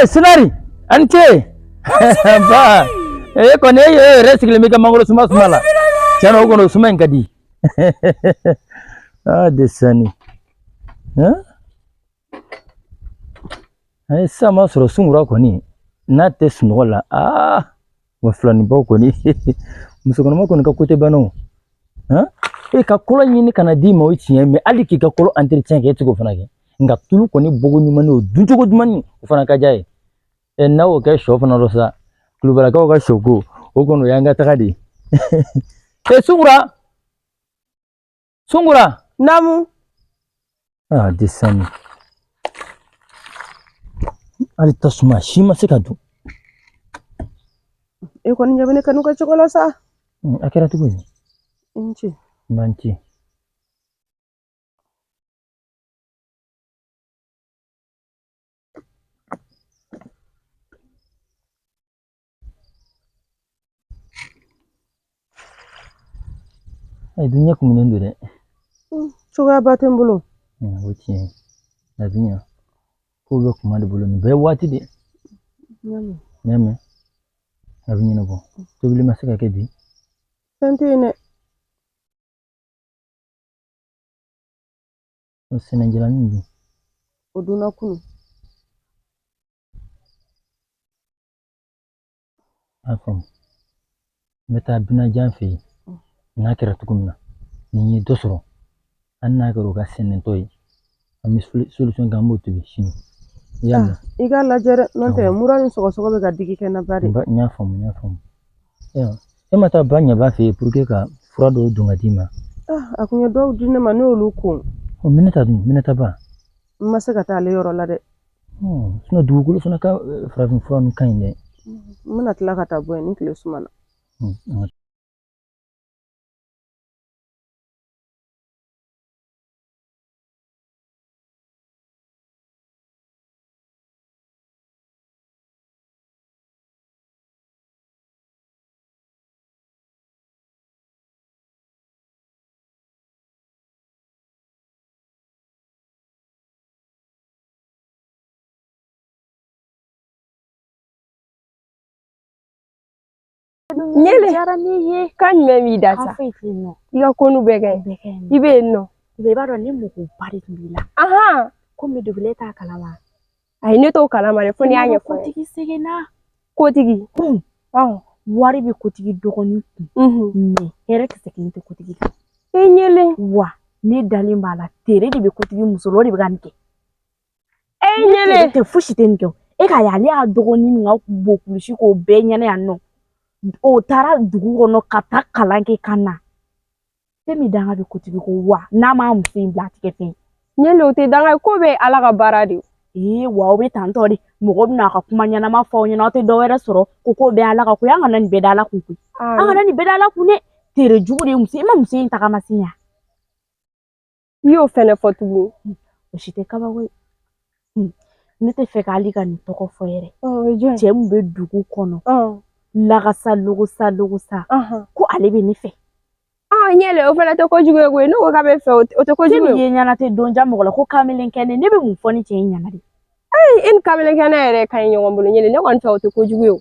Eh, Sinari, a ni ce. Ba, e kɔni e yɛrɛ sigilen bɛ ka mangoro suma suma la. Tiɲɛ na o kɔni o suma in ka di. Ah, desani. Hein? Ayi, sisan b'a sɔrɔ sunkura kɔni n'a tɛ sunɔgɔ la aa wa filanibaw kɔni musokɔnɔma kɔni ka ko tɛ ban o. Hein? E ka kɔlɔ ɲini ka na d'i ma o ye tiɲɛ mais hali k'i ka kɔlɔ entretien kɛ e tɛ k'o fana kɛ. Nka tulu kɔni bɔko ɲuman o duncogo ɲuman o fana ka diya ye. Ɛ n'a y'o kɛ sɔ fana rɔ sa kulubalakaw ka sɔ ko o kɔni o y'an ka taga de ye. E sunkura sunkura. Naamu. Ah, desani. Hali tasuma si ma se ka don. E kɔni ɲɛ bɛ ne kanu ka cogo la sa. A kɛra cogo di? I ni ce. N b'an ci. Ayi dun ɲɛ kumunen don dɛ. Cogoya ba tɛ n bolo. O tiɲɛ ye. A bɛ ɲa. Ko bɛ kuma de bolo nin bɛɛ ye waati de ye. N y'a mɛn. A bɛ ɲɛnabɔ. Tobili ma se ka kɛ bi. Fɛn tɛ yen dɛ. O sɛnɛjalanin dun. O dunna kunun. A faamu. N bɛ taa Binajan fɛ yen. N'a kɛra cogo min na, ni n ye dɔ sɔrɔ, hali n'a kɛra o ka sɛnɛtɔ ye, an bɛ solution kɛ an b'o tobi sini. I y'a mɛn? I k'a lajɛ dɛ, n'o tɛ mura ni sɔgɔsɔgɔ bɛ ka digi kɛ n na ba de. N y'a faamu, n y'a faamu. Ayiwa, e ma taa ba ɲɛba fɛ yen pour que ka fura dɔw dun ka d'i ma? A kun ye dɔw di ne ma, ne y'olu ko. O Minɛta dun, Minɛta ba? N ma se ka taa ale yɔrɔ la dɛ. Sinon dugukolo fana ka farafin fura ninnu ka ɲi dɛ. N bɛna tila ka taa bɔ yen ni tile sumana. Ɲele diyara ne ye. Kan jumɛn b'i da sa? Foyi tɛ yen nɔ. I ka ko n'u bɛɛ kɛ. Bɛɛ kɛ yen. I bɛ yen nɔ. I b'a dɔn ne makoba de tun b'i la. Ahan. Komi dugulen t'a kalama. Ayi ne t'o kalama dɛ fo n'i y'a ɲɛfɔ n ye. Kotigi seginna. Kotigi. Wari bɛ kotigi dɔgɔnin kun. Mais hɛrɛ kisɛ kelen tɛ kotigi kan. I ɲele. Wa ne dalen b'a la tere de bɛ kotigi muso la o de bɛ ka nin kɛ. E ɲele. Tɛ fosi tɛ nin kɛ e k'a ye ale y'a dɔgɔnin min ka bo kulusi k'o bɛɛ ɲɛna yan nɔ o taara dugu kɔnɔ ka taa kalan kɛ ka na fɛn min danga bɛ kotigi ko wa n'a m'a muso in bila a tigɛ fɛn ɲele o tɛ danga ye ko bɛɛ ye ala ka baara de ye. Ee wa aw bɛ tantɔ de mɔgɔ bɛna a ka kuma ɲɛnama fɔ aw ɲɛna aw tɛ dɔ wɛrɛ sɔrɔ ko ko bɛɛ ala ka ko ye an kana nin bɛɛ da ala kun koyi an kana nin bɛɛ da ala kun dɛ tere jugu de ye muso i ma muso in tagamasen ya. I y'o fɛnɛ fɔ tuguni. O si tɛ kabako ye. Ne tɛ fɛ k'ale ka nin tɔgɔ fɔ yɛrɛ. Cɛ min bɛ dugu kɔnɔ. Lagasa logosa logosa. Ko ale bɛ ne fɛ. Ɲele o fana tɛ kojugu ye koyi. Ne ko k'a bɛ fɛ o tɛ kojugu ye. Ye ɲɛna tɛ don ja mɔgɔ la ko kamalen kɛnɛ ne bɛ mun fɔ ni cɛ in ɲɛna de. Ayi e ni kamalen kɛnɛ yɛrɛ ka ɲi ɲɔgɔn bolo ɲele ne kɔni fɛ o tɛ kojugu ye o.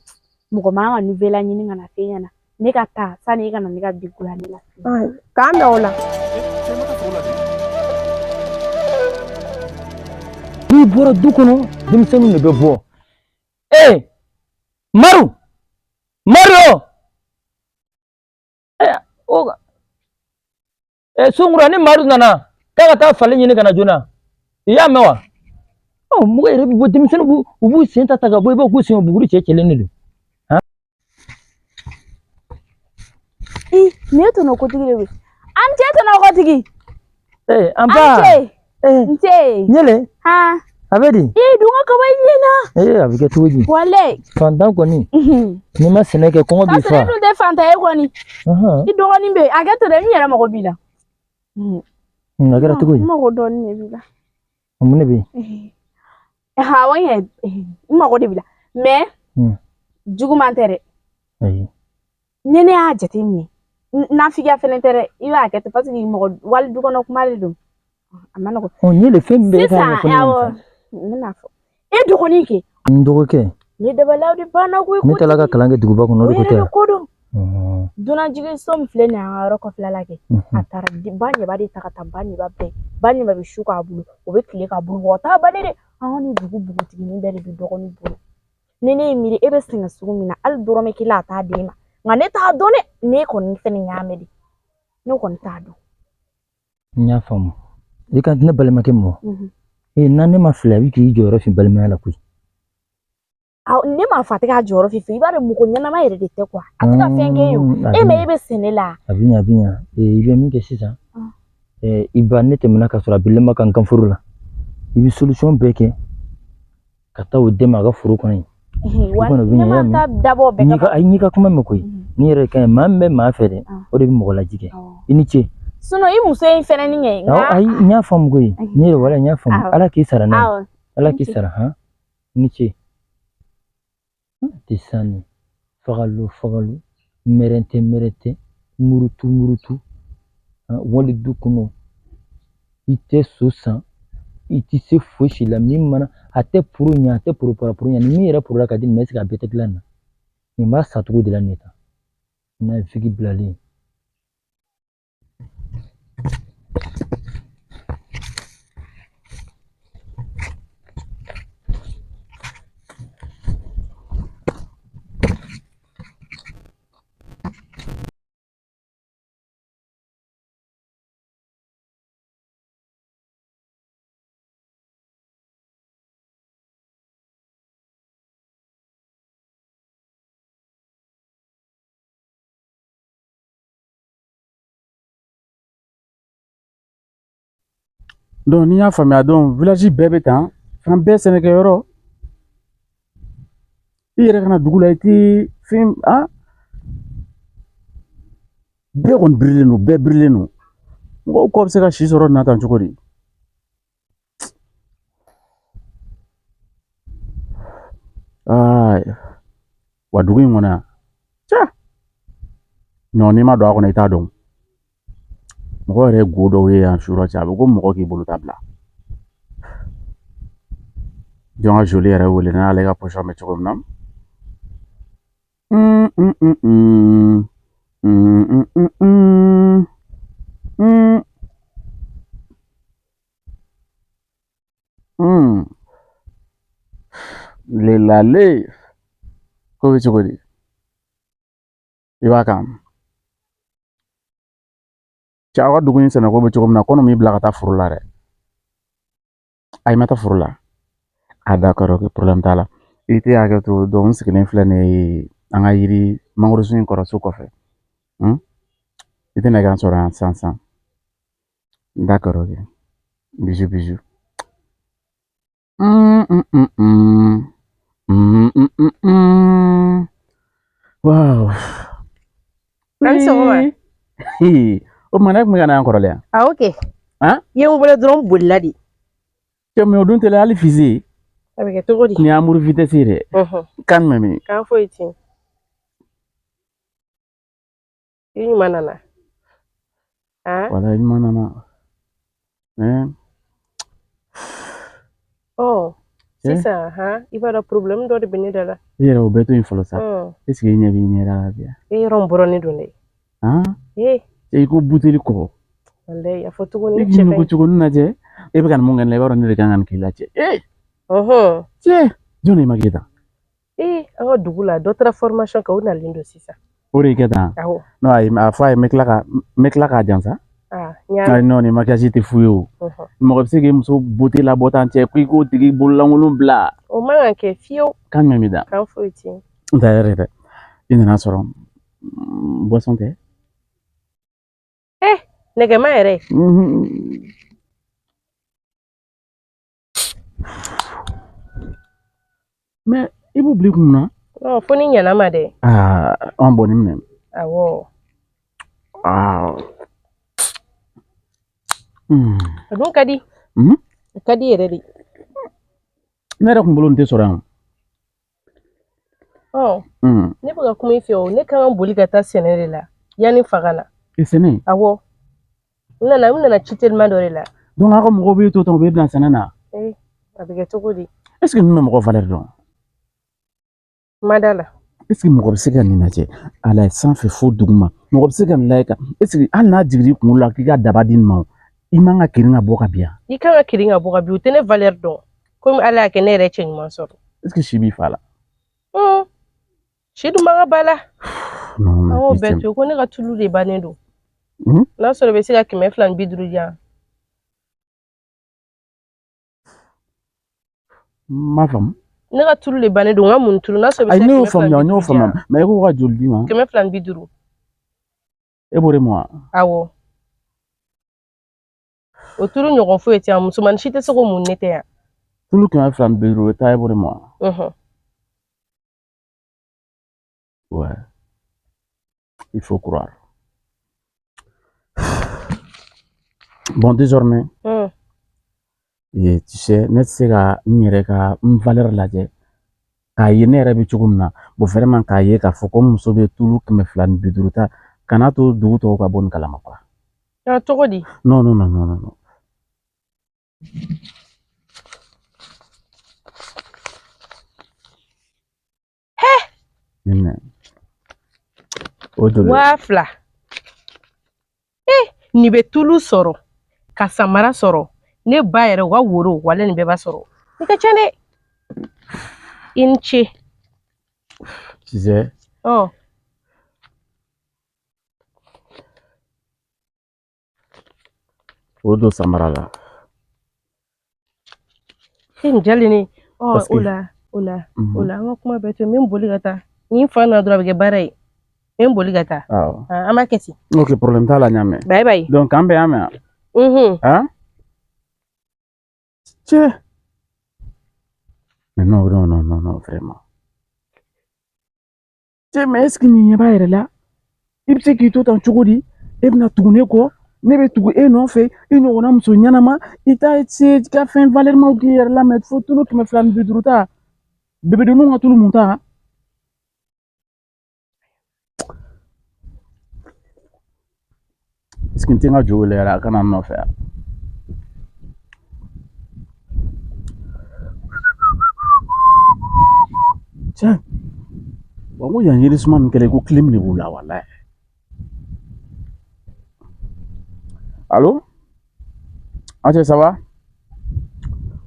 Mɔgɔ man ka nouvelle ɲini ka na f'e ɲɛna. Ne ka taa sani e ka na ne ka bi goya ne la. K'an bɛn o la. N'i bɔra du kɔnɔ denmisɛnninw de bɛ bɔ. Ee Maru Maru o sunkura ni Maru nana k'a ka taa fali ɲini ka na joona i y'a mɛn wa? Ɔ mɔgɔ yɛrɛ bɛ bɔ denmisɛnninw b'u u b'u sen ta ta ka bɔ i b'a fɔ k'u sen buguri cɛ cɛlen de don. I nin ye tɔnɔ kotigi de ye an ce tɔnɔ kotigi. Ee an ba. An ce. N ce. Ɲele. Han. A bɛ di? I dun ka kaba i ɲɛna. Ee a bɛ kɛ cogo di? Walayi. Fantan kɔni. N'i ma sɛnɛ kɛ kɔngɔ b'i fa. Ka sɔrɔ e dun tɛ fantan ye kɔni. I dɔgɔnin bɛ yen a kɛ to dɛ n yɛrɛ mago b'i la. A kɛra cogo di? N mago dɔɔnin de b'i la. Mun de bɛ yen? Awɔ n yɛrɛ n mago de b'i la mais juguman tɛ dɛ. Ayi. Ni ne y'a jateminɛ nafigiya fɛnɛ tɛ dɛ i b'a kɛ ten parce que mɔgɔ wali du kɔnɔ kuma de don a ma nɔgɔn. Ɔ ɲele fɛn min bɛ e k'a ɲɛfɔ ne sisan ɲɛna awɔ sa. n bɛna fɔ E dɔgɔnin kɛ. N dɔgɔkɛ. Ne dabaliw de banna koyi. Ne taara ka kalan kɛ duguba kɔnɔ, o de ko tɛ. O yɛrɛ de ko don. Dunanjiginso min filɛ nin ye an ka yɔrɔ kɔfɛla la kɛ, a taara ba ɲɛba de ta ka taa ba ɲɛba bɛɛ, ba ɲɛba bɛ su k'a bolo, o bɛ tile k'a bolo, mɔgɔ t'a bali dɛ. An ka nin dugu npogotiginin bɛɛ de bɛ dɔgɔnin bolo. Ni ne ye miiri e bɛ sɛgɛn sugu min na, hali dɔrɔmɛ kelen a t'a d'e ma. Nka ne t'a dɔn dɛ, ne kɔni fɛnɛ y'a mɛn de, ne kɔni t'a dɔn. N y'a faamu. I kan ne balimakɛ ma. Ee, na ne ma fili, a bɛ k'i jɔyɔrɔ fin balimaya la koyi. Ne m'a fɔ a tɛ k'a jɔyɔrɔ fin, i b'a dɔn mɔgɔ ɲɛnama yɛrɛ de tɛ quoi. A tɛ ka fɛn kɛ ye o. E ma e bɛ sɛnɛ la. A bɛ ɲɛ, a bɛ ɲɛ. I bɛ min kɛ sisan, i ba ne tɛmɛna ka sɔrɔ a bilen ma ka n kan foro la. I bɛ solution bɛɛ kɛ ka taa o dɛmɛ a ka foro kɔnɔ yen. Ne ma taa dabɔ bɛɛ kama. Ayi, n y'i ka kuma mɛn koyi. N'i yɛrɛ ka ɲi, maa min bɛ maa fɛ dɛ, o de bɛ mɔgɔ lajigin. I ni ce. Sinon i muso in fɛnɛ ni ɲɛ. Ayi, n y'a faamu koyi. N yɛrɛ wala n y'a faamu. Ala k'i sara n'a ye. Ala k'i sara han. I ni ce. Tɛ sani fagalo fagalo, mɛrɛntɛ mɛrɛntɛ, murutu murutu, wali du kɔnɔ i tɛ so san, i tɛ se fosi la. Min mana a tɛ poro ɲɛ, a tɛ poro para poro ɲɛ, ni min yɛrɛ porola ka di nin ma, est-ce que a bɛɛ tɛ dilan na? Nin b'a sa cogo de la nin ye tan, n'a ye figi bilalen. Donc n'i y'a faamuya, donc village bɛɛ bɛ tan, fan bɛɛ sɛnɛkɛyɔrɔ. I yɛrɛ kana dugu la, i ti fɛn a bɛɛ kɔni birilen don, bɛɛ birilen don. Mɔgɔw kɔ bɛ se ka si sɔrɔ nin na tan cogo di? Aa, wa dugu in kɔnɔ yan, cɛ ɲɔ n'i ma don a kɔnɔ i t'a dɔn. Mɔgɔ yɛrɛ go dɔw ye yan su cɛ, a bɛ ko mɔgɔ k'i bolo ta bila. Jɔn ka joli yɛrɛ wele n'ale ka position bɛ cogo min na. Lelale ko bɛ cogo di? I b'a kan. Cɛ, aw ka dugu in sɛnɛko bɛ cogo min na, kɔnɔ m'i bila ka taa foro la dɛ. Ayi, ma taa foro la. A d'accord, ok, problème t'a la. I tɛ hakɛ to, donc n sigilen filɛ nin ye an ka yiri mangorosun in kɔrɔ so kɔfɛ. I tɛna k'an sɔrɔ yan sisan sisan. D'accord, ok. Bisous, bisous. Wow. A ni sɔgɔma. O tuma ne tun bɛ ka na yan kɔrɔlen yan. Awɔ kɛ. Han? I ye n wele dɔrɔn n bolila de. Cɛ, mais o dun tɛ hali fise. A bɛ kɛ cogo di? Nin ye amour vitesse ye dɛ. Kan jumɛn bɛ yen? Kan foyi tɛ yen. I ɲuman nana. Han? Wala, i ɲuman nana. Ɔ sisan han, i b'a dɔn problème dɔ de bɛ ne da la. I yɛrɛ o bɛɛ to yen fɔlɔ sa. Est ce que i ɲɛ b'i ɲɛda la bi? E yɔrɔ n bɔrɔnin don dɛ. Han? Ee. I ko buteli kɔgɔ. Walayi, a fɔ tuguni. E k'i nugu cogo nin lajɛ. E bɛ ka nin mun kɛ ne la, i b'a dɔn ne de kan ka nin k'i la cɛ. Ee. Cɛ, jɔn de ma kɛ tan? Ee, an ka dugu la dɔ taara formation kɛ, o nalen don sisan. O de y'i kɛ tan? Awɔ. Non, ayi, a fɔ a ye, n bɛ tila k'a jansa. Ah, n y'a Ayi, non, nin maquillage tɛ fu ye o. Mɔgɔ bɛ se k'i muso beauté labɔ tan cɛ, ko i k'o tigi bololankolon bila. O man kan kɛ fiyewu. Kan jumɛn bɛ da? Kan foyi tɛ yen. N tɛ yɛrɛ dɛ. I nana sɔrɔ boisson tɛ? Eh, nɛgɛma yɛrɛ. Mais i b'o bila i kun na? Non, fo ni ɲɛna ma dɛ. Aa, an bɔ nin minɛ. Awɔ. Aa. A dun ka di. A ka di yɛrɛ de. Ne yɛrɛ kun bolo nin tɛ sɔrɔ yan. Ɔ. Ne bɛ ka kuma i fɛ o, ne kan ka boli ka taa sɛnɛ de la yanni fa ka na. I sɛnɛ? Awɔ. N nana ci teliman dɔ de la. Donc aw ka mɔgɔw b'e to tan, u b'e bila sɛnɛ na? Ee, a bɛ kɛ cogo di? Est ce que ninnu bɛ mɔgɔ valeur dɔn? Ma da la. Est ce que mɔgɔ bɛ se ka nin lajɛ a la sanfɛ fo duguma, mɔgɔ bɛ se ka nin lajɛ ka, est ce que hali n'a jiginr'i kunkolo la k'i ka daba di nin ma, i man ka kirin ka bɔ ka bin yan? I kan ka kirin ka bɔ ka bin, u tɛ ne valeur dɔn. Komi Ala y'a kɛ ne yɛrɛ cɛ ɲuman sɔrɔ. Est ce que si b'i fa la? Si dun man ka ba la. Non. An k'o bɛɛ to yen, ko ne ka tulu de bannen don. N'a sɔrɔ i bɛ se ka 250 di yan. N m'a faamu. Ne ka tulu de bannen don, n ka mun tulu, n'a sɔrɔ i bɛ Ayi, se ne ka y'o 250 faamuya, n y'o di faamuya yan. Mais i ko ka joli d'i ma? 250. E b'o de mɔ wa? Awɔ. O tulu ɲɔgɔn foyi tɛ yan, musomannin si tɛ se k'o mun ne tɛ yan. Tulu 250, o ta, e b'o de mɔ wa? Unhun. Ouais. Il faut croire. Bon, désormais, et tu sais, ne tɛ se ka n yɛrɛ ka n valeur lajɛ k'a ye ne yɛrɛ bɛ cogo min na. Bon, vraiment, k'a ye k'a fɔ ko n muso bɛ tulu 250 ta, kana to dugu tɔw ka bɔ nin kalama quoi. Ah, cogo di? Non, non, non, non, non, non. Nin minɛ. O joli ye? 2000. Nin bɛ tulu sɔrɔ ka samara sɔrɔ, ne ba yɛrɛ u ka woro wala nin bɛɛ b'a sɔrɔ. Nin ka ca dɛ. I ni ce. Tu sais, Ɔ. O don samara la. E nin jalen ne. Ɔ. Parce que O la, o la, o la, an ka kuma bɛɛ to yen. N bɛ n boli ka taa. Ni n fa nana dɔrɔn, a bɛ kɛ baara ye. N bɛ n boli ka taa. Awɔ. Ah, an b'a kɛ ten. Ok, problème t'a la, n y'a mɛn. Bye bye. Donc k'an bɛn, an mɛn. Unhun. Hein? Tiens. Mais non, non, non, non, non, vraiment. Tiens, mais est-ce que nin ɲɛ b'a yɛrɛ la? I bɛ se k'i to tan cogo di? E bɛna tugu ne kɔ, ne bɛ tugu e nɔfɛ, i ɲɔgɔnna muso ɲɛnama, i t'a se i ka fɛn valeur k'i yɛrɛ la, mais fo tulu 250 ta. Bébédenninw ka tulu mun ta? Est-ce que n tɛ n ka jo wele yɛrɛ a ka na n nɔfɛ yan? Tiens. Wa n ko yan yiri suma min kɛlen ko clim de b'u la walayi. Allo? An cɛ, ça va?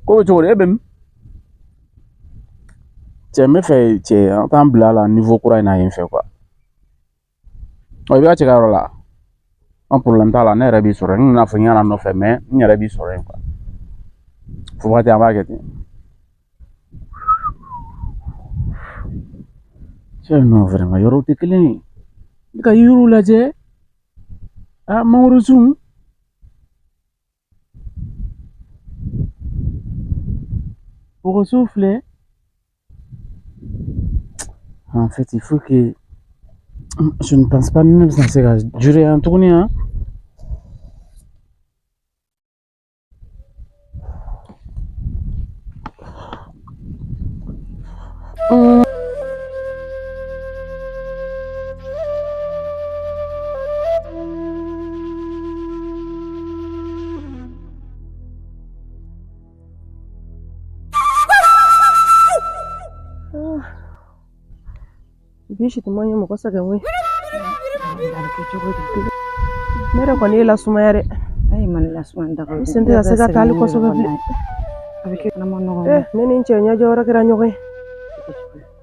Ko bɛ cogo di? E bɛ min? Cɛ, n bɛ fɛ cɛ an t'an bila a la niveau kura in na yen fɛ quoi. Ɔ, i bɛ ka cɛ ka yɔrɔ la? An problème t'a la, ne yɛrɛ b'i sɔrɔ yen. N nana fɔ n ɲɛna nɔfɛ, mais n yɛrɛ b'i sɔrɔ yen quoi. Fo waati an b'a kɛ ten. Cɛ, non, vraiment, yɔrɔw tɛ kelen ye. I ka yiriw lajɛ. Ah, mangoro sun. Bɔgɔso filɛ. En fait, il faut que je ne pense pas ne bɛna se ka durer yan tuguni han. Bi situma ye mɔgɔ sɛgɛn koyi. Ne yɛrɛ kɔni ye lasumaya dɛ. Ayi, ma ne lasuma n daga. N sen tɛ ka se ka taali kosɛbɛ bilen. A bɛ kɛ fana ma nɔgɔn. Eh, ne ni n cɛ ɲɛjɔyɔrɔ kɛra ɲɔgɔn ye.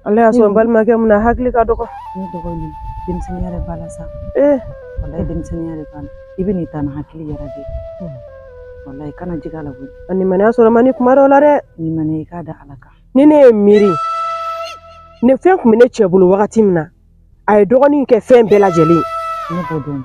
Ala y'a sɔrɔ n balimakɛ mun na, hakili ka dɔgɔ. Ne dɔgɔnin, denmisɛnninya yɛrɛ b'a la sa. Eh. Walayi, denmisɛnninya yɛrɛ b'a la. I bɛ n'i ta na hakili yɛrɛ de. Walayi, kana jigin a la koyi. A nimaniya sɔrɔ man di kuma dɔw la dɛ. Nimaniya, i k'a da Ala kan. Ni ne ye miiri ne fɛn tun bɛ ne cɛ bolo wagati min na, a ye dɔgɔnin kɛ fɛn bɛɛ lajɛlen. Ne b'o dɔn.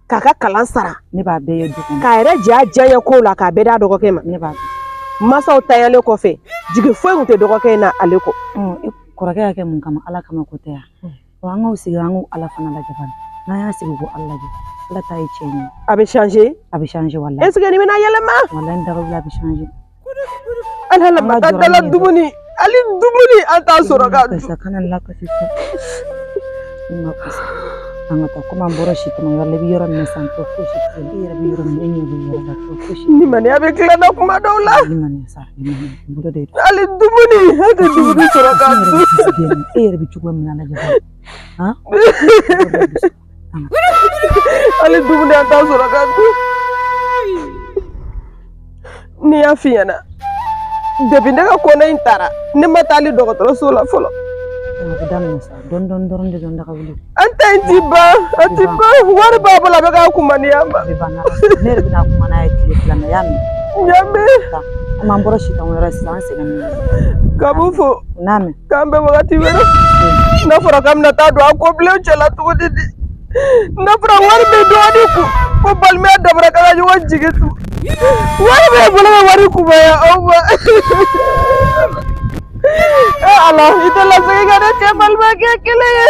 K'a ka kalan sara. Ne b'a bɛɛ ye du kɔnɔ. K'a yɛrɛ ja diyaɲɛ kow la, k'a bɛɛ d'a dɔgɔkɛ ma. Ne b'a dɔn. Masaw tanyalen kɔfɛ, jigi foyi tun tɛ dɔgɔkɛ in na ale kɔ. Ɔ, e kɔrɔkɛ y'a kɛ mun kama? Ala kama ko tɛ yan. Wa an k'o sigi, an k'o Ala fana lajɛ bani. N'an y'a sigi ko Ala lajɛ, Ala ta ye tiɲɛ ye. A bɛ changer. A bɛ changer walayi. Est ce que nin bɛna yɛlɛma? Walayi, n daga wuli, a bɛ changer. Ala la An ka ma jɔrɔ dala ni ye. Dumuni, hali dumuni an t'a sɔrɔ ka dun. Lakasi, kana lakasi sa. I ma kasi. An ka taa komi an bɔra si tɔmɔ yɔrɔ la, i bɛ yɔrɔ min na sisan tɔ fosi tɛ yen. I yɛrɛ bɛ yɔrɔ min na, e ɲɛ bɛ yɔrɔ la, tɔ fosi tɛ yen. Limaniya bɛ tila n na kuma dɔw la. Limaniya sa, limaniya. Bolo de Hali dumuni, an tɛ dumuni sɔrɔ k'a dun. E yɛrɛ bɛ cogo min na lajɛ. Han? Hali dumuni an t'a sɔrɔ k'a dun. N'i y'a f'i ɲɛna, depuis ne ka kɔnɔ in taara, ne ma taa hali dɔgɔtɔrɔso la fɔlɔ. A bɛ daminɛ sa, dɔɔni dɔɔni dɔrɔn de don da ka wuli. An ta in ti ban, a ti ban. Wari b'a bolo, a bɛ k'a kumaniya ma. A bɛ ban n'a ne yɛrɛ bɛna kuma n'a ye tile fila na, y'a mɛn? N y'a mɛn. Komi an bɔra si tɔmɔ yɔrɔ sisan, an sɛgɛnnen don. K'a b'u fo. N'a mɛn. K'an bɛn wagati wɛrɛ. N'a fɔra k'an bɛna taa don a ko bilen cɛ la cogo di di? N'a fɔra wari bɛ dɔɔnin kun, ko balimaya dabɔra k'an ka ɲɔgɔn jigi tu. Wari bɛ bolo bɛ wari kunbaya aw ma. Ee Ala, i tɛ lasegin ka ne cɛ balimakɛ kelen ye.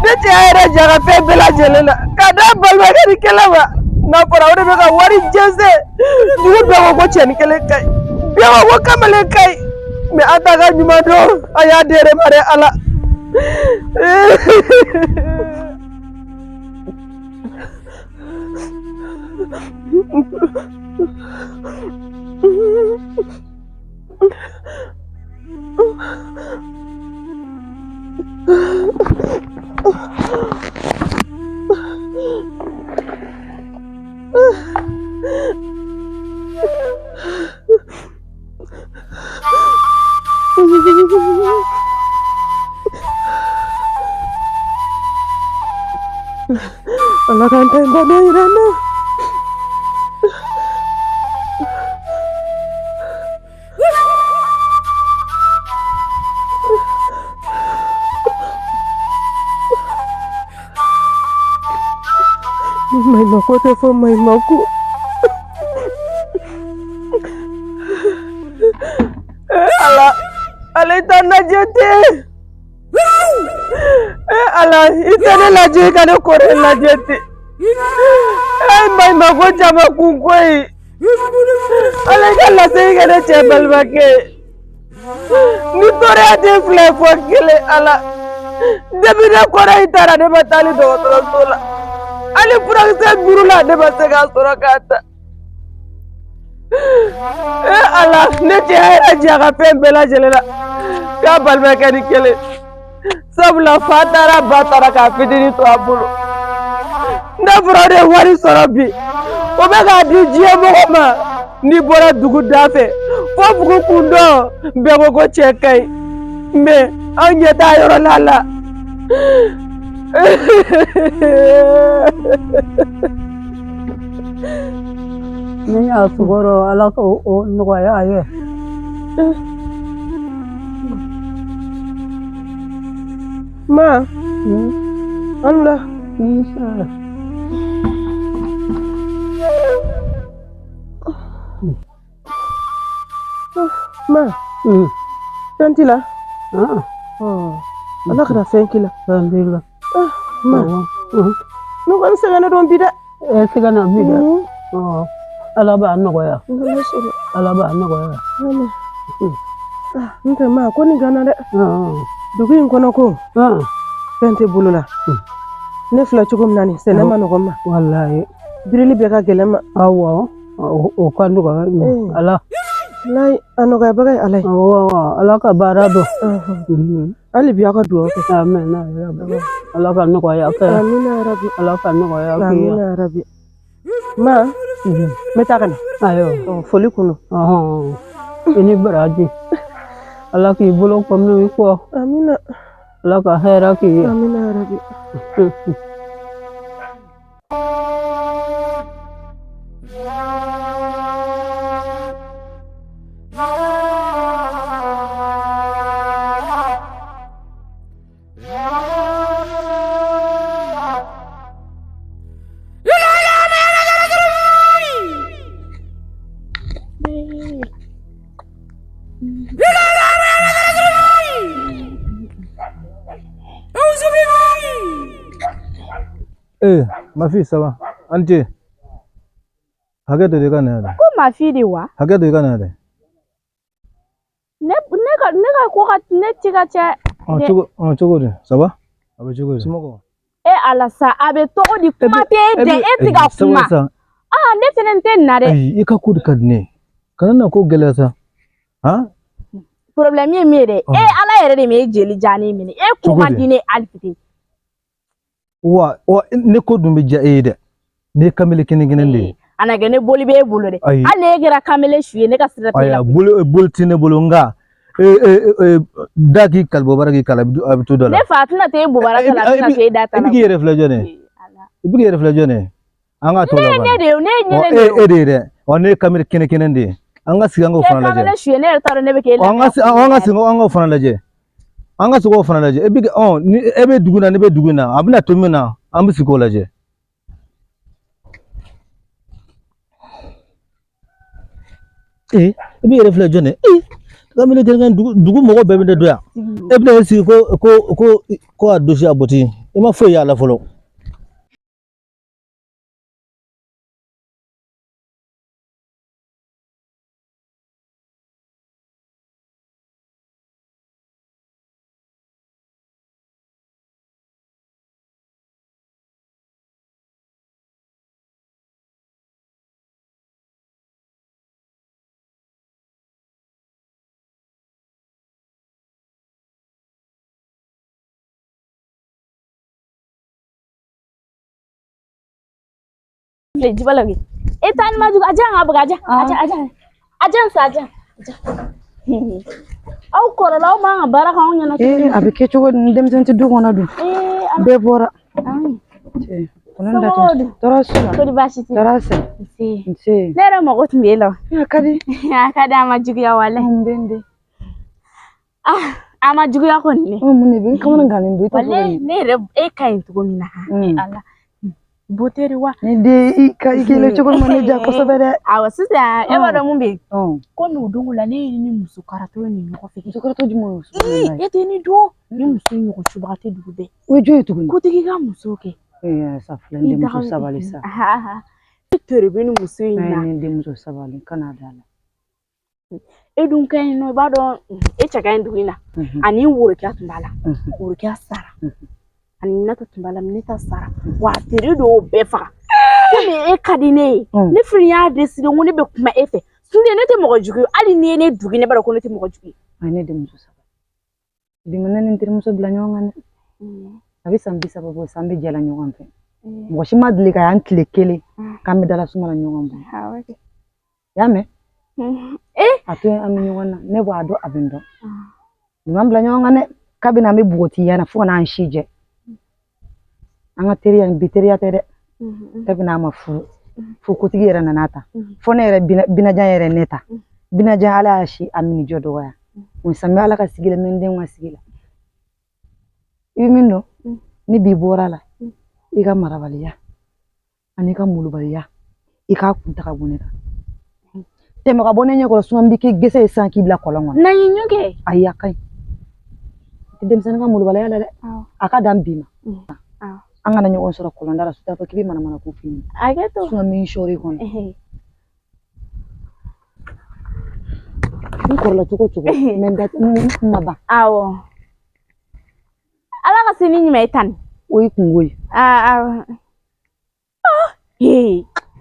Ne cɛ y'a yɛrɛ jɛ a ka fɛn bɛɛ lajɛlen na k'a d'a balimakɛ ni kelen ma. N'a fɔra o de bɛ ka wari jɛnsɛn. Dugu bɛɛ ko ko cɛnin kelen ka ɲi. Bɛɛ ko ko kamalen ka ɲi. Mais an t'a ka ɲuman dɔn, a y'a di yɛrɛ ma dɛ Ala. Ala k'an ta in bana yira n na. Maɲumako tɛ fɔ maɲumako. Ala, ale t'a lajɛ ten. Ala, i tɛ ne lajɛ, i ka ne kɔrɔ lajɛ ten. Maɲumako caman kun ko ye. Ala i ka lasegin kɛ ne cɛ balimakɛ ye. Ni tɔɔrɔya tɛ fila ye fɔ kelen Ala. Depuis ne kɔrɔ in taara ne ma taa hali dɔgɔtɔrɔso la. Hali furakisɛ duuru la ne ma se k'a sɔrɔ k'a ta. Ee Ala, ne cɛ y'a yɛrɛ jɛ a ka fɛn bɛɛ lajɛlen na k'a balimakɛ ni kelen. Sabula fa taara ba taara k'a fitinin to a bolo. Ne fɔra o de ye wari sɔrɔ bi, o bɛ k'a di diɲɛ mɔgɔ ma. N'i bɔra dugu da fɛ fo bugu kundɔn, bɛɛ ko ko cɛ ka ɲi, mais anw ɲɛ t'a yɔrɔ la la. Min y'a sugɔrɔ, Ala k'o nɔgɔya a ye. Ma, an wula. Ma, fɛn t'i la? Ala kana fɛn k'i la. Fɛn t'i la. Ma, ne kɔni sɛgɛnnen don bi dɛ. E sɛgɛnna bi dɛ. Ala b'a nɔgɔya. Ala b'a nɔgɔya. N tɛ ma ko nin gana dɛ. Dugu in kɔnɔ ko fɛn tɛ bolo la. Ne filɛ cogo min na nin sɛnɛ ma nɔgɔn ma. Walayi. Birili bɛɛ ka gɛlɛn ma. Awɔ, o ka nɔgɔn Ala. Walayi, a nɔgɔyabaga ye Ala ye. Awɔ, Ala ka baara don. Hali bi aw ka dugawu kɛ. Amina yarabi. Ala ka nɔgɔya kɛ. Amina yarabi. Ala ka nɔgɔya kɛ. Amina yarabi. Ma, n bɛ taa ka na. Ayiwa. Foli kun don. I ni baraji. Ala k'i bolo kɔmi i kɔ. Amina. Ala ka hɛrɛ k'i ye. Amina yarabi. Eh, ma fille, ça va? An ce. Hakɛ to i ka na yan dɛ. Ko ma fille de wa? Hakɛ to i ka na yan dɛ. Ne ka ko ka ne ci ka cɛ. Ɔ cogo, ɔ cogo di? Ça va? A bɛ cogo di? Somɔgɔw? E Ala sa a bɛ cogo di kuma tɛ e dɛ e tɛ ka kuma aa ne fɛnɛ tɛ nin na dɛ. Ayi i ka ko de ka di ne ye kana na ko gɛlɛya sa han. Problème ye min ye dɛ e Ala yɛrɛ de m'e jeli diya ne minɛ e ko man di ne hali fitinin. Wa wa ne ko dun bɛ diya e ye dɛ ne ye kamalen kelen kelen de ye. A na kɛ ne boli b'e bolo dɛ hali n'e kɛra kamalen su ye ne ka sira t'e la. Ayi boli tɛ ne bolo nka da k'i kali bobara k'i kali a bɛ to dɔ la. Ne fa a tɛna t'e bobara ta la a tɛna t'e da ta la. I bɛ k'i yɛrɛ filɛ jɔn ye i bɛ k'i yɛrɛ filɛ jɔn ye an ka to la ne de ye ne ye ɲɛnɛ de ye. E de ye dɛ wa ne ye kamalen kɛnɛ kɛnɛ de ye an ka sigi an k'o fana lajɛ. Kamalen su ye ne yɛrɛ t'a dɔn ne bɛ k'e la. An ka sigi an k'o fana lajɛ. An ka sigi k'o fana lajɛ e bɛ ni e bɛ dugu in na ne bɛ dugu in na a bɛna to min na an bɛ sigi k'o lajɛ. Ee i b'i yɛrɛ filɛ jɔn ye ee kamalen kelen dugu mɔgɔ bɛɛ bɛ ne dɔn yan e bɛna e sigi ko ko ko ko a dosi a bɔti i ma foyi y'a la fɔlɔ. Jiba la e taa ni ma jugu a jan ka bɔ a jan a jan a jan a jan sa a jan aw kɔrɔla aw man ka baara k'anw ɲɛna. Ee a bɛ kɛ cogo di ni denmisɛnnin tɛ du kɔnɔ dun bɛɛ bɔra. Tɔɔrɔ si la. Kɔri baasi tɛ. Tɔɔrɔ si. Nse. Nse. Ne yɛrɛ mago tun bɛ e la. A ka di. A ka di a ma juguya walayi. N bɛ n den. Ah a ma juguya kɔni dɛ. Mun de bɛ n kamana gannen don i t'a fɔ. Walayi ne yɛrɛ e ka ɲi cogo min na. Ala. Beauté de wa. Ni den i ka i kɛlen cogo min ma ne diya kosɛbɛ dɛ. Awɔ sisan e b'a dɔn mun bɛ yen. Komi o don la ne ye ni muso karatɔ ni ɲɔgɔn fɛ. Muso karatɔ jumɛn ye? E tɛ ni don ni muso ɲɔgɔn subaga tɛ dugu bɛɛ. O ye jɔn ye tuguni? Kotigi ka muso kɛ. Ee sa filɛ n denmuso sabali sa. E tere bɛ ni muso in na. Ne denmuso sabali kana da la. E dun ka ɲi nɔ i b'a dɔn e cɛ ka ɲi dugu in na. Ani worokɛ tun b'a la. Worokɛ sara. Ani nata tun b'a la ne ta sara wa a teri dɔw bɛɛ faga komi e ka di ne ye ne fana y'a décidé ko ne bɛ kuma e fɛ sinon ne tɛ mɔgɔ jugu ye hali n'i ye ne dugu ne b'a dɔn ko ne tɛ mɔgɔ jugu ye. A ne denmuso saba bi ma ne ni n terimuso bila ɲɔgɔn kan dɛ a bɛ san 30 bɔ san bɛ jɛla ɲɔgɔn fɛ mɔgɔ si ma deli ka y'an tile kelen k'an bɛ dala suma la ɲɔgɔn bolo i y'a mɛn a to an bɛ ɲɔgɔn na ne b'a dɔn a bɛ n dɔn bi m'an bila ɲɔgɔn kan dɛ kabini an bɛ npogotigiya na fo ka n'an si jɛ an ka teriya bi teriya tɛ dɛ kabini a ma furu fo kotigi yɛrɛ nana ta fo ne yɛrɛ binajan yɛrɛ ne ta binajan ala y'a si a minijɔ dɔgɔya o sami ala ka sigi la mɛ n denw ka sigi la i bɛ min dɔn ni bi bɔra la i ka marabaliya ani i ka molobaliya i k'a kun ta ka bɔ ne kan tɛmɛ ka bɔ ne ɲɛ kɔrɔ sinon n b'i kɛ gese ye sisan k'i bila kɔlɔn kɔnɔ. Na ye ɲɔ kɛ. Ayi a ka ɲi denmisɛnnin ka molobaliya la dɛ a ka dan bi ma an kana ɲɔgɔn sɔrɔ kɔlɔnda la su t'a fɔ k'i bɛ manamana ko f'i ɲɛna. Hakɛ to. Sinon n bɛ n sɔɔri i kɔnɔ. N kɔrɔla cogo o cogo mɛ n da n ma ban. Awɔ. Ala ka sini ɲuman ye tan. O y'i kungo ye. Awɔ.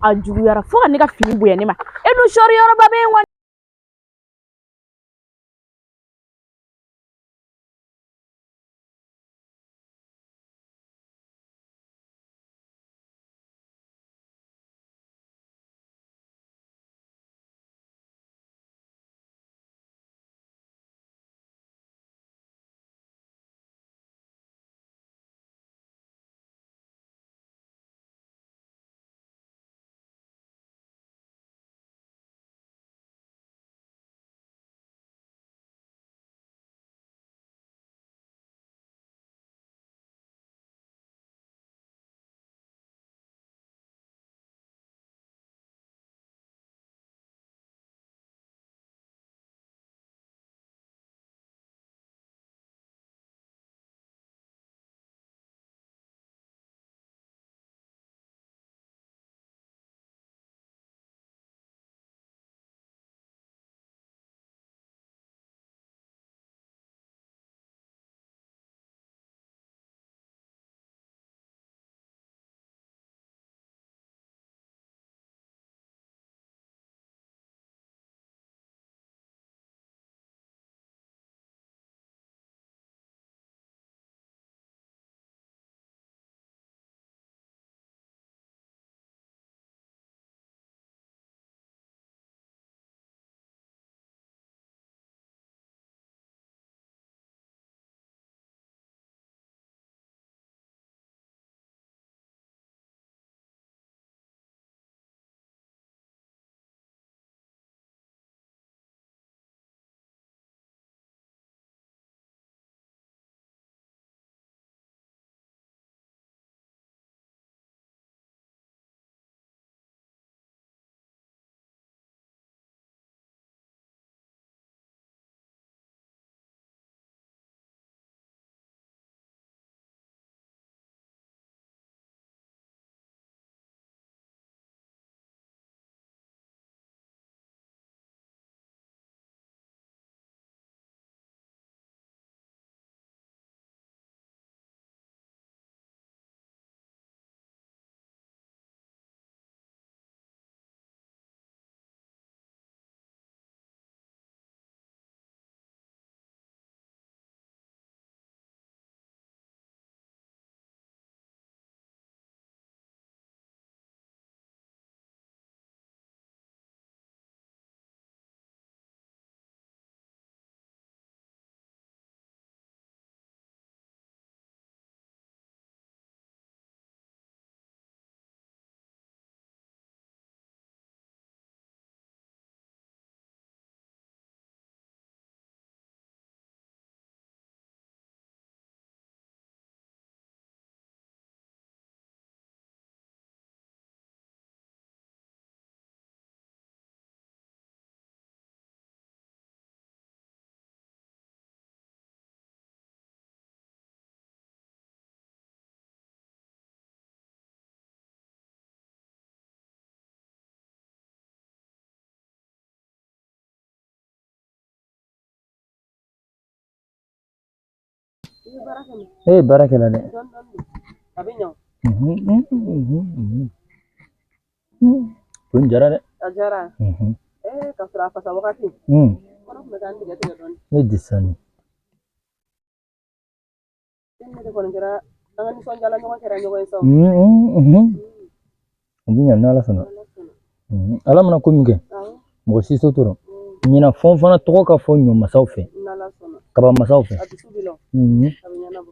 A juguyara fo ka ne ka fini bonya ne ma e dun sɔɔri yɔrɔba bɛ yen kɔni. E ye baara kɛ la dɛ. Ko in diyara dɛ. A diyara. Ee ka sɔrɔ a fasa wagati. Kɔnɔ tun bɛ ka n tigɛ tigɛ dɔɔnin. Ne disani. Ne de kɔni kɛra an ka nisɔndiyala ɲɔgɔn kɛra ɲɔgɔn ye sa. O bɛ ɲa n'Ala sɔnna. Ala mana ko min kɛ, mɔgɔ si se t'o rɔ. Ɲinan fɔn fana tɔgɔ ka fɔ ɲɔ masaw fɛ, kaba masaw fɛ. A dusu b'i la. A bɛ ɲɛnabɔ.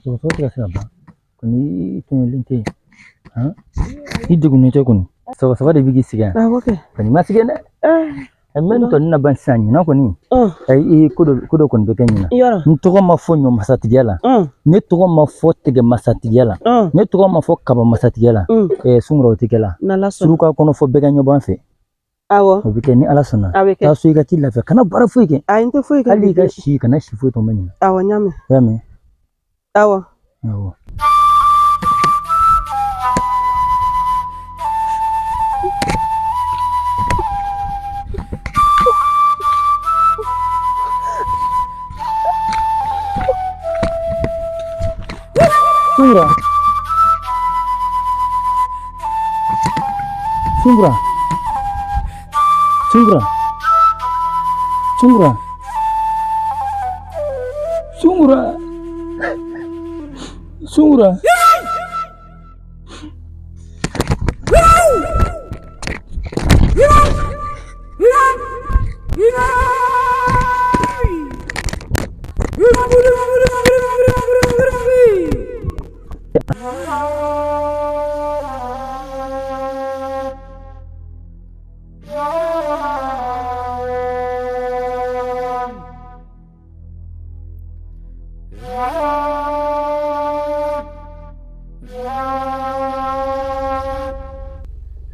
Sɔgɔsɔgɔ tɛ ka se ka ban kɔni i tɔɲɔlen tɛ yen i degunnen tɛ kɔni sɔgɔsɔgɔ de bɛ k'i sɛgɛn kɔni ma sɛgɛn dɛ mɛ nin tɔnin na ban sisan ɲinan kɔni ayi ko dɔ kɔni bɛ kɛ ɲinan n tɔgɔ ma fɔ ɲɔ masatigiya la ne tɔgɔ ma fɔ tigɛ masatigiya la ne tɔgɔ ma fɔ kaba masatigiya la sungura o tɛ kɛ la suruka kɔnɔ fɔ bɛɛ ka ɲɔ bɔ an fɛ Awɔ. O bɛ kɛ ni Ala sɔnna. A bɛ kɛ. Taa so i ka t'i lafiya kana baara foyi kɛ. Ayi n tɛ foyi kɛ. Hali i ka si kana si foyi tɔmɔ ɲinan. Awɔ n y'a mɛn. I y'a mɛn? Awɔ. Awɔ. Sungura. Sungura. Sungura. Sungura. Sungura. Sungura.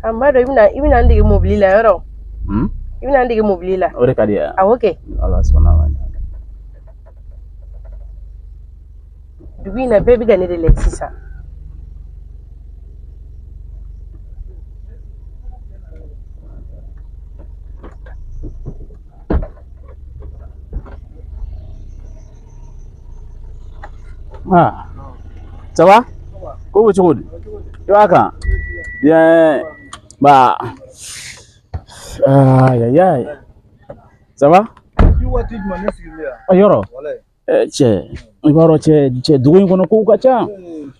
An b'a dɔn i bɛna n dege mobili la yɔrɔ i bɛna n dege mobili la o de ka di yan awɔ kɛ ala sɔnna ma dugu in na bɛɛ bɛ ka ne de lajɛ sisan Ah, ça va? Ko bɛ cogo di? I b'a kan? Bien. Ba. Aïe aïe aïe. Ça va? Yɔrɔ. Cɛ, i b'a dɔn cɛ dugu in kɔnɔ kow ka ca.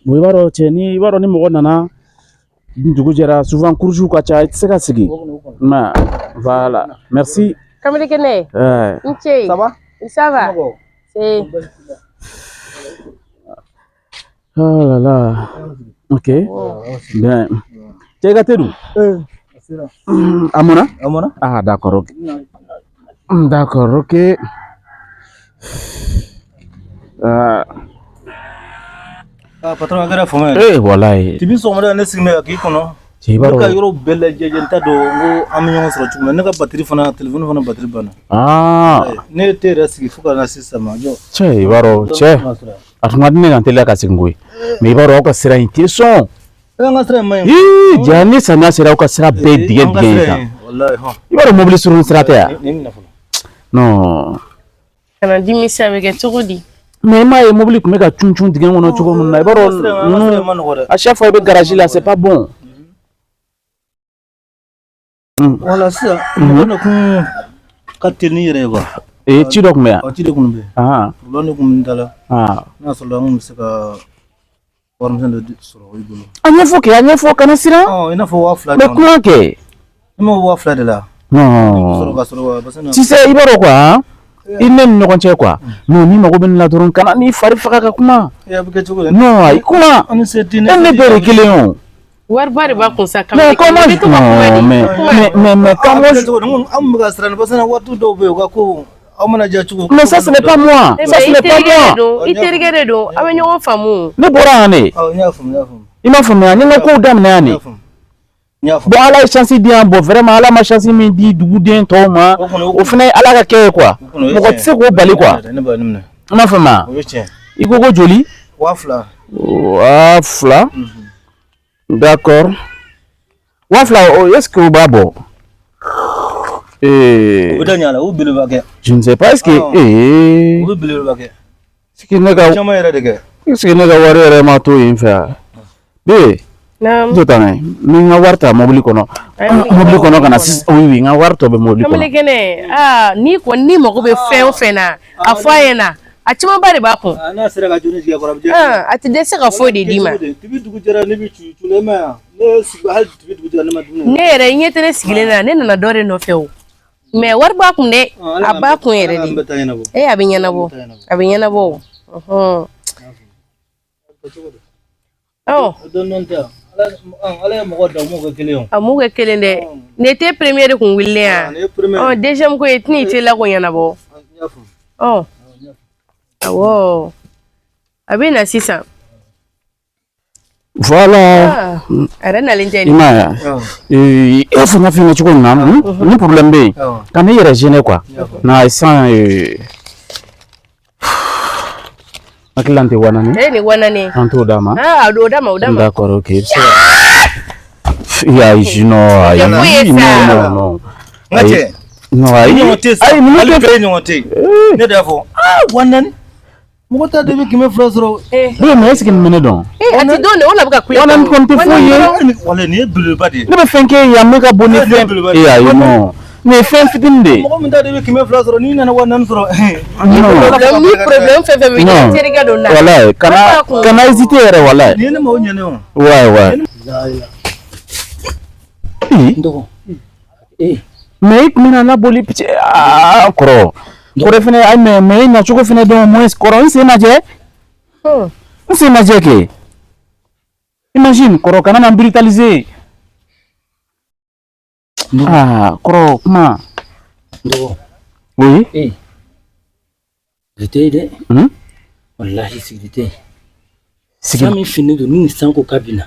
Bon i b'a dɔn cɛ ni i b'a dɔn ni mɔgɔ nana ni dugu jɛra souvent courses ka ca i tɛ se ka sigi. Mais voilà. Merci. Kamalen kɛnɛ. N ce. Ça va? Ça va? C'est Oh là là. Ok. Bien. Cɛ i ka te dun? A mɔnna? A mɔnna. Ah d'accord, ok. D'accord, ok. Ah patron a kɛra fama ye. Eh walayi. Depuis sɔgɔmada ne sigilen bɛ k'i kɔnɔ. Cɛ i b'a Ne ka dɔn. yɔrɔ bɛɛ lajɛ n t'a dɔn n ko an bɛ ɲɔgɔn sɔrɔ cogo min na ne ka batiri fana telefɔni fana batiri banna. Ah. Ne ye te yɛrɛ sigi fo ka na sisan ma jɔ. Cɛ i b'a dɔn cɛ a tun ka di ne ka n teliya ka segin koyi. Mais i b'a dɔn aw ka sira in tɛ sɔn. An ka sira in man ɲi. Ii ja ni samiya sera aw ka sira bɛɛ ye dingɛ dingɛ ye tan. Walayi hɔn. I b'a dɔn mobili surun sira tɛ yan. Nin minɛ fɔlɔ. Non. Kana dimi sa bɛ kɛ cogo di? Mais i m'a ye mobili tun bɛ ka cun cun dingɛ kɔnɔ cogo min na i b'a dɔn ninnu à chaque fois i bɛ garage la c'est pas bon. Wala sisan mɔgɔ de kun ka teli ni yɛrɛ ye quoi. Ee ci dɔ tun bɛ yan. Ci de kun bɛ yen. Problème de kun bɛ n da la. N'a sɔrɔ an kun bɛ se ka warimisɛn dɔ sɔrɔ i bolo. A ɲɛfɔ kɛ a ɲɛfɔ kana siran. I n'a fɔ 2000. Mais kuma kɛ. Ne ma 2000 de la. Non. Sɔrɔ ka sɔrɔ parce que. Tu sais i b'a dɔn quoi i ne ni ɲɔgɔn cɛ quoi non n'i mago bɛ ne la dɔrɔn kana n'i fari faga ka kuma. A bɛ kɛ cogo di? Non ayi kuma. An ni se tɛ ne. E ni ne bɛɛ de kelen ye o. Wariba de b'a kun sa. Mais comment non mais comment an bɛ ka siran parce que waati dɔw bɛ yen u ka ko aw mana diya cogo. Mais ça ce n'est pas moi. Ça ce n'est pas moi. I terikɛ de don aw bɛ ɲɔgɔn faamu. Ne bɔra yan de. Awɔ n y'a faamu n y'a faamu. I m'a faamuya n ye n ka kow daminɛ yan de. Bon ala ye chance di yan bon vraiment ala ma chance min di duguden tɔw ma o fana ye ala ka kɛ ye quoi mɔgɔ tɛ se k'o bali quoi. I m'a faamuya. I ko ko joli? 2000. 2000. D'accord. 2000, oh, est-ce que o b'a bɔ? O bɛ taa ɲa la, o belebeleba kɛ. Je ne sais pas, est-ce que O bɛ belebeleba kɛ. Est-ce que ne ka Caman yɛrɛ de kɛ. Est-ce que ne ka wari yɛrɛ ma to yen fɛ wa? Bébé. Naam. Jɔ tan n'a ye. N bɛ n ka wari ta mobili kɔnɔ. Mobili kɔnɔ ka na sisan. Oui, oui, n ka wari tɔ bɛ mobili kɔnɔ. Kamalen kɛnɛ, aa n'i kɔni n'i mago bɛ fɛn o fɛn na, a fɔ a ɲɛna. A camanba de b'a kun. N'a sera ka joli jigin a kɔrɔ, a bɛ diya. A tɛ dɛsɛ ka foyi de d'i ma. Dibi dugu jɛra, ne bɛ cu cu ne ma yan. Ne sigi hali dibi dugu jɛra, ne ma dumuni. Ne yɛrɛ ɲɛ tɛ ne sigilen na, ne nana dɔ de nɔfɛ o. Mais wari b'a kun dɛ. A b'a kun yɛrɛ de. Ee a bɛ ɲɛnabɔ. A bɛ ɲɛnabɔ o. Ɔhɔn. Ɔ. Dɔɔni tɛ. Ala ye mɔgɔ da, u m'o kɛ kelen ye o. A m'u kɛ kelen dɛ. Nin tɛ premier de kun wulilen yan. Ɔ deuxième ko ye tɛn'i teliya k'o ɲɛnabɔ. Ɔ. Awɔ. A bɛ na sisan. Voilà. A yɛrɛ nalen tɛ I m'a ye i b'a fɔ n ka fɛn kɛ cogo min na, ni problème bɛ yen, ka n'i yɛrɛ gêner quoi. Na sisan hakili la n tɛ 4000. Eh ni 4000. An t'o d'a ma. Ah, o d'a ma, o d'a ma. D'accord, ok. I bɛ se ka. Ya, non, ayi, non, non, non. N ka cɛ. Non, ayi. Ɲɔgɔn tɛ sa. Ayi, ninnu Hali tɛ. bɛɛ ɲɔgɔn tɛ yen. Ne de y'a fɔ. Ah, 4000. Mɔgɔ t'a dɔn i bɛ 200 sɔrɔ. Oui, mais est-ce que nin bɛ ne dɔn? Eh, a ti dɔn de, o la bɛ ka kule. 4000 kɔni tɛ foyi ye. Walayi, nin ye belebeleba de ye. Ne bɛ fɛn kɛ yan, ne ka bon ni fɛn. Eh, ayi, non. Nin ye fɛn fitinin de ye. Mɔgɔ min t'a dɔn i bɛ 200 sɔrɔ, n'i nana 4000 sɔrɔ. Non. Ni problème fɛn fɛn bɛ yen, terikɛ dɔ na. Walayi, kana hésiter yɛrɛ, walayi. Nin ye ne mago ɲɛ ne o. Ouais, ouais. N dɔgɔ. Eh. Mais i tun bɛna laboli aa kɔrɔ. Kɔrɔ fɛnɛ, ayi, mais i nacogo fɛnɛ dɔn au moins kɔrɔ, n sen lajɛ. N sen lajɛ kɛ. Imagine kɔrɔ, kana na n brutaliser. Ah, kɔrɔ, kuma. N dɔgɔ. Oui. Eh. Sigi tɛ yen dɛ. Walahi sigi tɛ yen. Sigi. San min finnen don, ni nin san ko k'a bɛ na,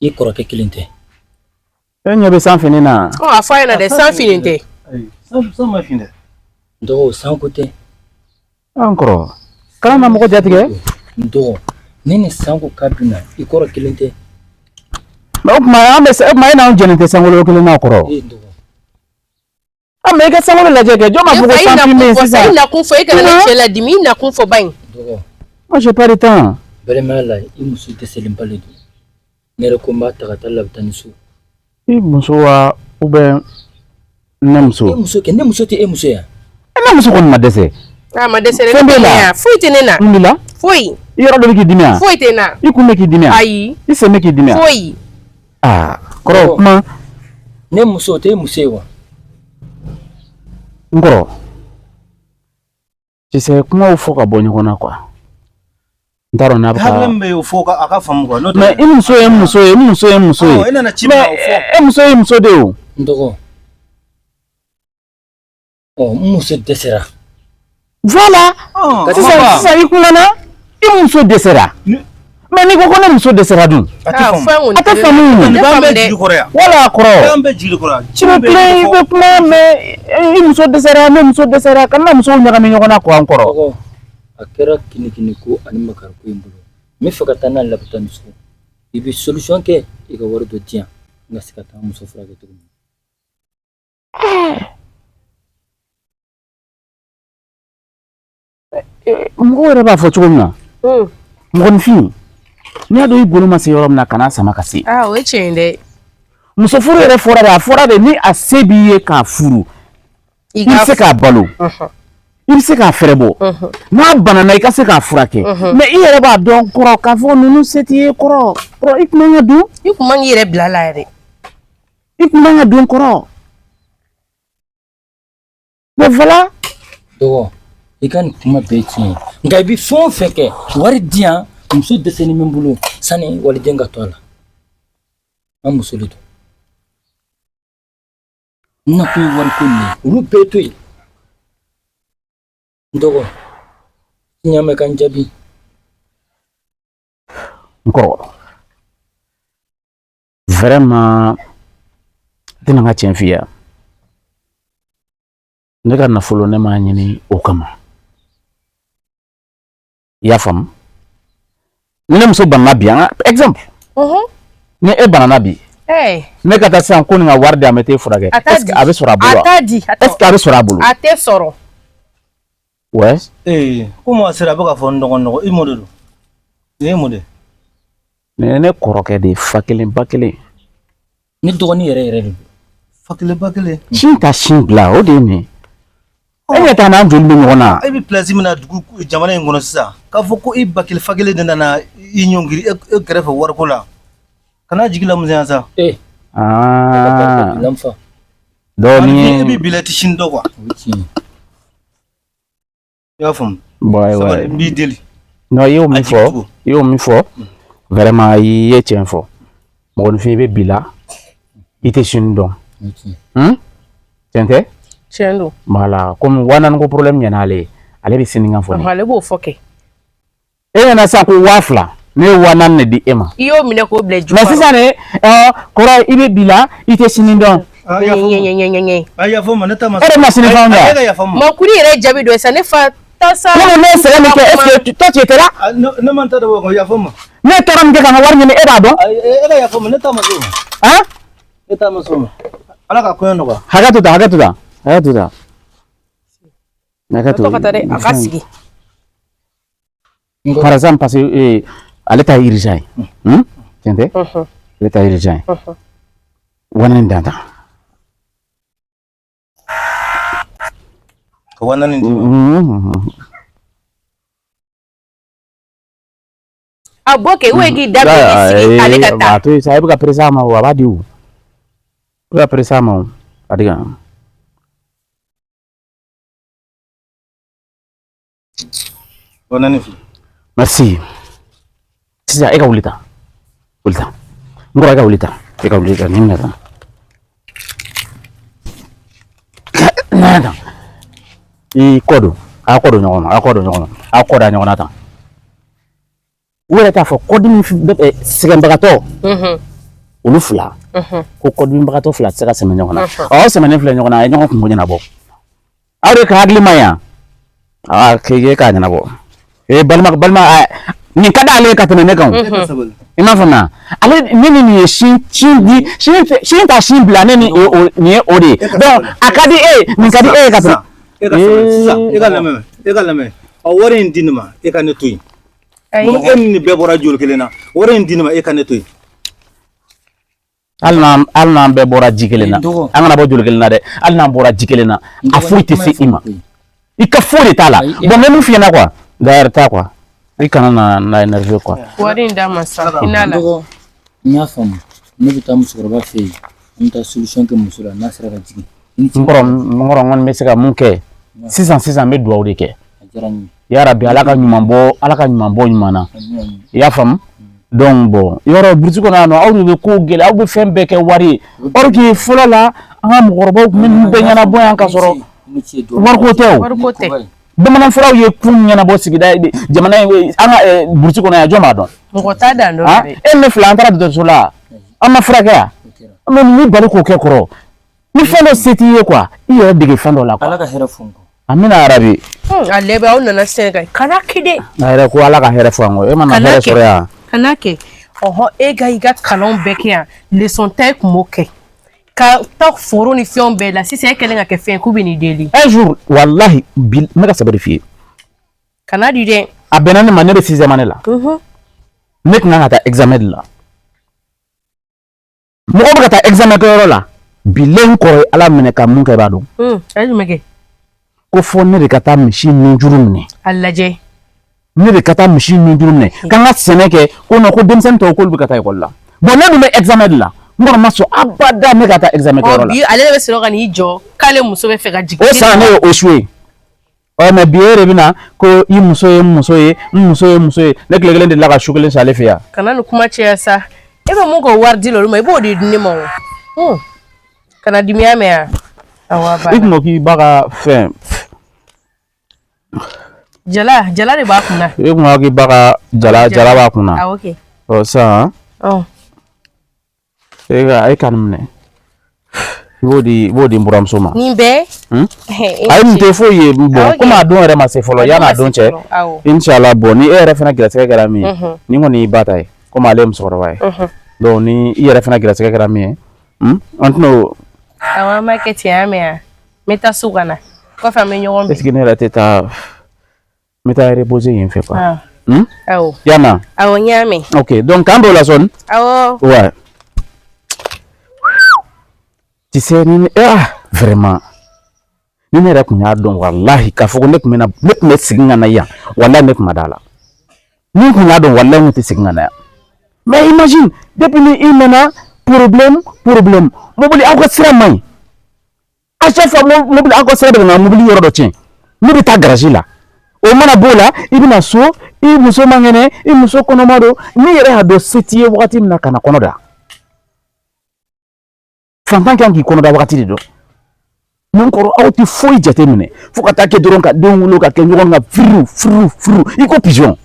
i kɔrɔkɛ kelen tɛ. E ɲɛ bɛ san fini na. Ɔ a fɔ a ɲɛna dɛ, san finnen tɛ. San ma fin dɛ. N dɔgɔ, san ko tɛ. An kɔrɔ. Kana na mɔgɔ jatigɛ. N dɔgɔ, ni nin san ko k'a bɛ na, i kɔrɔ kelen tɛ. Mais o tuma an bɛ o tuma e n'anw jɛlen tɛ sankolo kelen na kɔrɔ. Ee n dɔgɔ. Ah, mais i ka sankolo lajɛ kɛ, jɔn b'a fɔ ko san fin bɛ yen sisan. I nakun fɔ, i kana ne cɛ ladimi, i nakun fɔ ba in. Dɔgɔ. Moi j'ai pas de temps. Balimaya la, i muso dɛsɛlenba de don. Ne yɛrɛ ko n b'a ta ka taa labitani so. I muso wa ou bien ne muso? E muso kɛ, ne muso tɛ e muso ye. Ne muso kɔni ma dɛsɛ. A ma dɛsɛ dɛ. Fɛn b'e la? Foyi tɛ ne na. Mun b'i la? Foyi. I yɔrɔ dɔ bɛ k'i dimi wa? Foyi tɛ n na. I kun bɛ k'i dimi wa? Ayi. I sen bɛ k'i dimi wa? Foyi. Aa kɔrɔ, kuma. Ne muso tɛ e muso ye wa? N kɔrɔ. Tu sais, kumaw fɔ ka bɔ ɲɔgɔn na quoi. N t'a dɔn n'a bɛ ka. Hakili min bɛ yen, o fɔ a ka faamu quoi. Mais i muso ye muso ye, i muso ye muso ye. E nana ci min na, o fɔ. E muso ye muso de ye o. N dɔgɔ. Ɔ n muso dɛsɛra. Voilà. Sisan sisan i kumana, i muso dɛsɛra. Mais n'i ko ko ne muso dɛsɛra dun? A tɛ faamu. A tɛ faamu. Nin b'an bɛɛ jigi kɔrɔ yan. Voilà kɔrɔ. B'an bɛɛ jigi kɔrɔ yan. Ci bɛ tilen, i bɛ kuma, mais i muso dɛsɛra, ne muso dɛsɛra, kana musow ɲagami ɲɔgɔn na quoi n kɔrɔ. Dɔgɔ, a kɛra kinikini ko ani makari ko ye n bolo. N bɛ fɛ ka taa n'a ye labitani so. I bɛ solution kɛ, i ka wari dɔ di yan, n ka se ka taa n muso furakɛ cogo min. Mɔgɔw yɛrɛ b'a fɔ cogo min na, mɔgɔninfin, n'i y'a dɔn i golo ma se yɔrɔ min na, kana sama ka se. Ah, o ye tiɲɛ ye dɛ. Muso furu yɛrɛ fɔra de, a fɔra de ni a se b'i ye k'a furu, i bɛ se k'a balo, i bɛ se k'a fɛrɛ bɔ, n'a banana i ka se k'a furakɛ. Mais i yɛrɛ b'a dɔn kɔrɔ k'a fɔ ninnu se t'i ye kɔrɔ, kɔrɔ i tun man ka don. I tun man k'i yɛrɛ bila a la yɛrɛ. I tun man ka don kɔrɔ. Mais voilà. Dɔgɔ, i ka nin kuma bɛɛ ye tiɲɛ ye, nka i bɛ fɛn o fɛn kɛ, wari di yan, muso dɛsɛlen bɛ n bolo, sani waliden ka to a la, an muso de don. N nakun ye wariko nin ye, olu bɛɛ to yen. N dɔgɔ, n y'a mɛn ka n jaabi. N kɔrɔ, vraiment, n tɛna n ka tiɲɛ f'i ye. Ne ka nafolo, ne m'a ɲini o kama, i y'a faamu? Ni ne muso banana bi, an ka exemple, ni e banana bi, ne ka taa sisan ko nin ka wari di yan, n bɛ t'e furakɛ, est ce que a bɛ sɔrɔ a bolo A wa? t'a di. Est ce que a bɛ sɔrɔ a bolo? A tɛ sɔrɔ. Ouais. Ee, komi a sera, a bɛ k'a fɔ n dɔgɔ nɔgɔ, i mun de don? Nin ye mun de ye? Nin ye ne kɔrɔkɛ de ye, fa kelen ba kelen. Ne dɔgɔnin yɛrɛ yɛrɛ de don. Fa kelen ba kelen. Sin ta sin bila, o de ye nin ye. E ɲɛ t'a n'an joli bɛ ɲɔgɔn na. E bɛ place min na dugu jamana in kɔnɔ sisan, k'a fɔ ko i ba kelen fa kelen de nana i ɲɔngiri e kɛrɛfɛ wariko la, kana jigi lamisɛnya sa. Ee. Aa. Lamfa. Donc ni e bɛ bila i tɛ sini dɔn quoi. O ye tiɲɛ ye. I y'a faamu. Bon, ayiwa. Sabali, n b'i deli. Non, i y'o min fɔ, i y'o min fɔ, vraiment i ye tiɲɛ fɔ. Mɔgɔninfin, i bɛ bi la, i tɛ sini dɔn. Hmm? Tiɲɛ tɛ? Tiɲɛ don. Voilà, komi 4000 ko problème ɲɛna ale ye, ale bɛ sini kan fɔ ne ye. Ale b'o fɔ kɛ. E ɲɛna sisan ko 2000, ne ye 4000 de di e ma. I y'o minɛ k'o bila ju Mais sisan de, kɔrɔ i bɛ bi la, i tɛ sini dɔn. Ɲɛ. A yafa n ma, ne ta ma. E de bɛna sini fɛnw di yan. E ka yafa n ma. Mankuri yɛrɛ ye jaabi dɔ ye sa, ne fa ta sa. Ne ne ye sɛgɛn min kɛ, est-ce que toi tu étais là? Ne ma n ta dabɔ o kama, yafa n ma. Ne ye tɔɔrɔ min kɛ ka n ka wari ɲini, e b'a dɔn? E ka yafa n ma, ne ta ma s'o ma. Han? Ne ta ma s'o ma. Ala ka koɲɛ nɔgɔya. Hakɛ to tan, hakɛ to tan, hakɛ to tan. Hakɛ to. Tɔ ka taa dɛ, a ka sigi. Par exemple, parce que ale ta ye urgent ye. Tiɲɛ tɛ? Ale ta ye urgent ye. 4000 dan tan. Ka 4000 di. A bɔ kɛ, ou k'i da bɛ k'i sigi ale ka taa. A to yen sa, e bɛ ka presser a ma o, a b'a di o. E bɛ ka presser a ma o, a di kan. 4000 filɛ. Merci. Sisan e ka wuli tan. Wuli tan. N kɔrɔ, e ka wuli tan. E ka wuli tan, nin minɛ tan. Na tan. I kɔ don. A kɔ don ɲɔgɔn ma. A kɔ don ɲɔgɔn ma. A kɔ da ɲɔgɔn na tan. U yɛrɛ t'a fɔ kɔdimi sɛgɛnbagatɔ. Olu fila. Ko kɔdimibagatɔ fila tɛ se ka sɛmɛ ɲɔgɔn na. Ɔ, sɛmɛnen filɛ ɲɔgɔn na, a ye ɲɔgɔn kungo ɲɛnabɔ. Aw de ka hakili ma yan. Aa, k'e k'a ɲɛnabɔ. Ee, balima balima, nin ka d'ale ye ka tɛmɛ ne kan o. I m'a faamuya? Ale ne ni nin ye sin sin di sin sin ta sin bila, ne ni o nin ye o de ye. Donc a ka di e ye, nin ka di e ye ka tɛmɛ. E ka sabali sisan, e ka lamɛn, e ka lamɛn. A wari in di ne ma, e ka ne to yen. Komi e ni nin bɛɛ bɔra joli kelen na, wari in di ne ma, e ka ne to yen. Hali n'an bɛɛ bɔra ji kelen na, an kana bɔ joli kelen na dɛ. Hali n'an bɔra ji kelen na, a foyi tɛ se i ma. I ka foyi de t'a la. Bon, n bɛ mun f'i ɲɛna quoi, d'ailleurs taa quoi, i kana na na énervé quoi. Wari in d'a ma sa, hinɛ la. N y'a faamu, ne bɛ taa musokɔrɔba fɛ yen, an bɛ taa solution kɛ muso la n'a sera ka jigin. N kɔrɔ, n kɔrɔ, n kɔni bɛ se ka mun kɛ sisan sisan, n bɛ dugawu de kɛ. A diyara n ye. Yarabi, Ala ka ɲuman bɔ, Ala ka ɲuman bɔ ɲuman na. I y'a faamu? Donc bon, yɔrɔ burusi kɔnɔ yan nɔ, aw de bɛ kow gɛlɛya, aw bɛ fɛn bɛɛ kɛ wari ye. Or que fɔlɔ la, an ka mɔgɔkɔrɔbaw tun bɛ ninnu bɛɛ ɲɛnabɔ yan ka sɔrɔ wariko tɛ o. Wariko tɛ. Bamanan furaw ye kun ɲɛnabɔ sigida jamana in, an ka burusi kɔnɔ yan, jɔn b'a dɔn? Mɔgɔ t'a dan dɔn dɛ. E ne fila, an taara dɔgɔtɔrɔso la, an ma furakɛ yan. Mais ninnu bali k'o kɛ kɔrɔ. Ni fɛn dɔ se t'i ye quoi, i yɛrɛ dege fɛn dɔ la quoi. Ala ka hɛrɛ fɔ n kɔ. Amina yarabi. A lɛbɛ, aw nana Sénégal, kana kɛ dɛ. A yɛrɛ ko Ala ka hɛrɛ fɔ an kɔ. E ma na hɛrɛ sɔrɔ yan. Kana kɛ. Ɔhɔ, e ka i ka kalanw bɛɛ kɛ yan, leçon ta e tun b'o kɛ. Ka taa foro ni fɛnw bɛɛ la, sisan e kɛlen ka kɛ fɛn k'u bɛ n'i deli. Un jour, walahi, bi n bɛ ka sɛbɛ de f'i ye. Kana di dɛ. A bɛnna ne ma, ne bɛ sixième année la. Ne tun kan ka taa examen de la. Mɔgɔ bɛ ka taa examen kɛyɔrɔ la, bilen kɔrɔ ye Ala minɛ ka mun kɛ, i b'a dɔn? A ye jumɛn kɛ? Ko fɔ ne de ka taa misi nunjuru minɛ. A lajɛ. Ne de ka taa misi nunjuru minɛ k'an ka sɛnɛ kɛ, ko non, ko denmisɛnnin tɔw k'olu bɛ ka taa ekɔli la. Bon, ne dun bɛ examen de la, n kɔni ma sɔn abada ne ka taa examen kɛyɔrɔ la. Bi ale de bɛ sɔrɔ ka n'i jɔ k'ale muso bɛ fɛ ka jigin. O san ne ye échoué. Ɔ, mais bi e de bɛ na ko i muso ye n muso ye, n muso ye muso ye. Ne tile kelen delila ka su kelen si ale fɛ yan. Kana nin kuma caya sa. E bɛ mun k'o wari di olu ma, i b'o de di ne ma o. Kana dimiya mɛn yan. Awɔ, a banna. I tun ko k'i ba ka fɛn. Jala, jala de b'a kunna. E tun ko k'i ba ka jala, jala b'a kunna. Awɔ kɛ. Ɔ, sisan. Ɔ. E ka nin minɛ. I b'o di n buramuso ma. Nin bɛɛ? Hmm? Ayi, nin tɛ foyi ye. Bon, komi a don yɛrɛ ma se fɔlɔ, yan'a don cɛ, inshallah. Bon, ni e yɛrɛ fana gɛrɛsɛgɛ kɛra min ye, nin kɔni y'i ba ta ye, komi ale ye musokɔrɔba ye. Donc ni i yɛrɛ fana gɛrɛsɛgɛ kɛra min ye, an tɛna o. Awɔ, an b'a kɛ ten, y'a mɛn wa? N bɛ taa so ka na, kɔfɛ an bɛ ɲɔgɔn Est ce que ne yɛrɛ tɛ taa, n bɛ taa reposer yen fɛ quoi. Ah. Awɔ. Yanna. Awɔ, n y'a mɛn. Ok, donc k'an b'o la sɔɔni. Awɔ. Ouais. Tu sais, ni ah vraiment, ni ne yɛrɛ tun y'a dɔn, walahi, k'a fɔ ko ne tun bɛ na, ne tun bɛ segin ka na yan, walahi, ne tun ma da la. Ni n tun y'a dɔn, walahi, n tun tɛ segin ka na yan. Mais imagine, depuis ni i nana, problème, problème, mobili aw ka sira man ɲi. À chaque fois, mobili aw ka sira bɛ ka n ka mobili yɔrɔ dɔ tiɲɛ. Ne bɛ taa garage la. O mana b'o la, i bɛna so, i muso man kɛnɛ, i muso kɔnɔma don. N'i yɛrɛ y'a dɔn se t'i ye wagati min na, ka na kɔnɔ da. Fantan kan k'i kɔnɔ da wagati de dɔn. Mun kɔrɔ, aw tɛ foyi jate minɛ fo ka taa kɛ dɔrɔn ka denw wolo ka kɛ ɲɔgɔn kan, firu firu firu, i ko pigeon.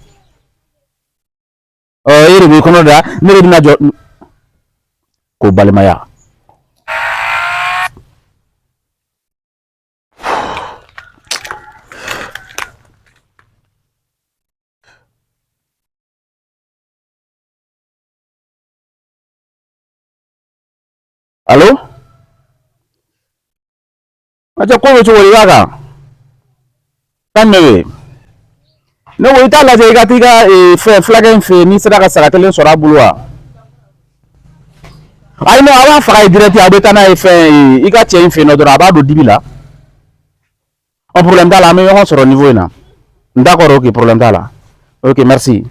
Ɔ, e de b'i kɔnɔ da, ne de bɛna jɔ ko balimaya. Allo, a cɛ, ko bɛ cogo di? I b'a kan kan ne bɛ ne ko i t'a lajɛ, i ka t'i ka fɛn fulakɛ in fɛ yen, n'i sera ka saga kelen sɔrɔ a bolo wa. Ayi non, a b'a faga ye direct, a bɛ taa n'a ye fɛn i ka cɛ in fɛ yen nɔ dɔrɔn, a b'a don dibi la. Ɔ, problème t'a la, an bɛ ɲɔgɔn sɔrɔ niveau in na. D'accord, ok, problème t'a la, ok, merci.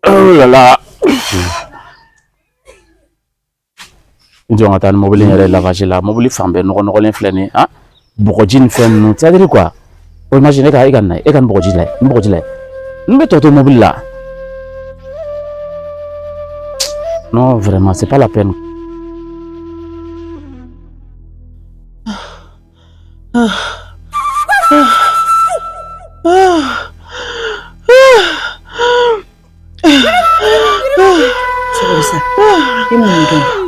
Oh là là, n jɔ n ka taa ni mobili in yɛrɛ lavage la. Mobili fan bɛɛ nɔgɔ nɔgɔlen filɛ nin ye, han, bɔgɔji ni fɛn ninnu, c'est à dire quoi. O imagine, e ka nin e ka nin bɔgɔji lajɛ, nin bɔgɔji lajɛ, n bɛ tɔ to mobili la. Non, vraiment, c'est pas la peine. Ah. Ah. Ah. Ah. Sabali sa, i mun dɔn?